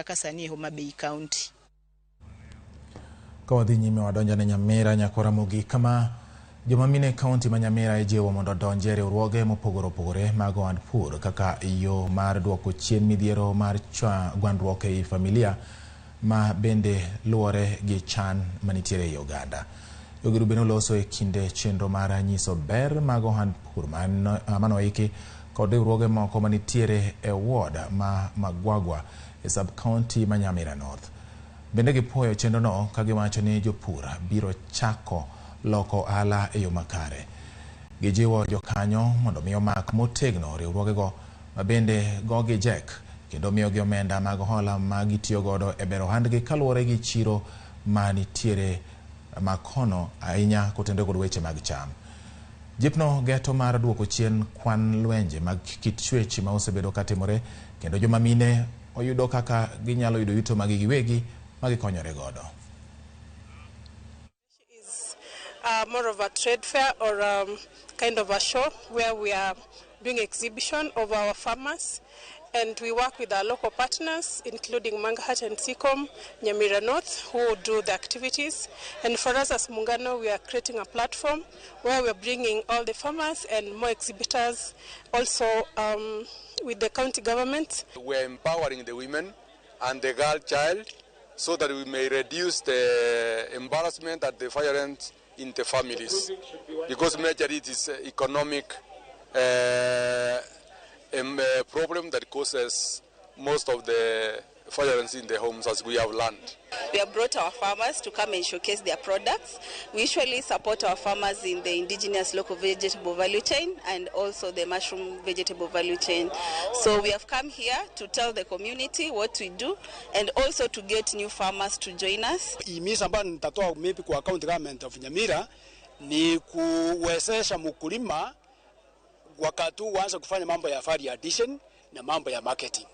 nyaka sani e Homa Bay County. Ka wadhi nyime wadonjo ne Nyamira nyakwara mogik kama joma mine e kaunti ma Nyamira ijiwo mondo odonj e riwruoge mopogore opogore mag ohand pur kaka yo mar duoko chien midhiero mar gwandruok ei familia ma bende luwore gi chan manitiere ei oganda. Jogi Ruben oloso e kinde chenro mar nyiso ber mag ohand pur manoiki kod riwruoge moko manitiere e ward ma Magwagwa e sub county ma Nyamira North. Bende gipuoyo chenrono ka giwacho ni jopur biro chako loko ohala e yo makare. Gijiwo jokanyo mondo mi omak motegno riwruogego ma bende gogi jek kendo miyogi omenda mag hola ma gitiyo godo e bero ohandgi kaluwore gi chiro ma nitiere makono ahinya kotenore kod weche mag cham. Jipno geto mar duoko chien kwan lwenje mag kit chwech ma osebedo katimore kendo joma mine oyudo kaka ginyalo yudo yuto mag giwegi ma gikonyore godo. Is more of a trade fair or kind of a show where we are doing exhibition of our farmers, and we work with our local partners including Mangahat and Seacom, Nyamira North, who do the activities. And for us as Muungano, we are creating a platform where we are bringing all the farmers and more exhibitors, also with the county government. We are empowering the women and the girl child so that we may reduce the embarrassment and the violence in the families, because majorly it is economic problem that causes most of the violence in the homes, as we have learned. We have brought our farmers to come and showcase their products. We usually support our farmers in the indigenous local vegetable value chain and also the mushroom vegetable value chain. So we have come here to tell the community what we do and also to get new farmers to join us. Himizo ambayo nitatoa maybe kwa county government of Nyamira ni kuwezesha mkulima wakati huu uanze kufanya mambo ya value addition na mambo ya marketing.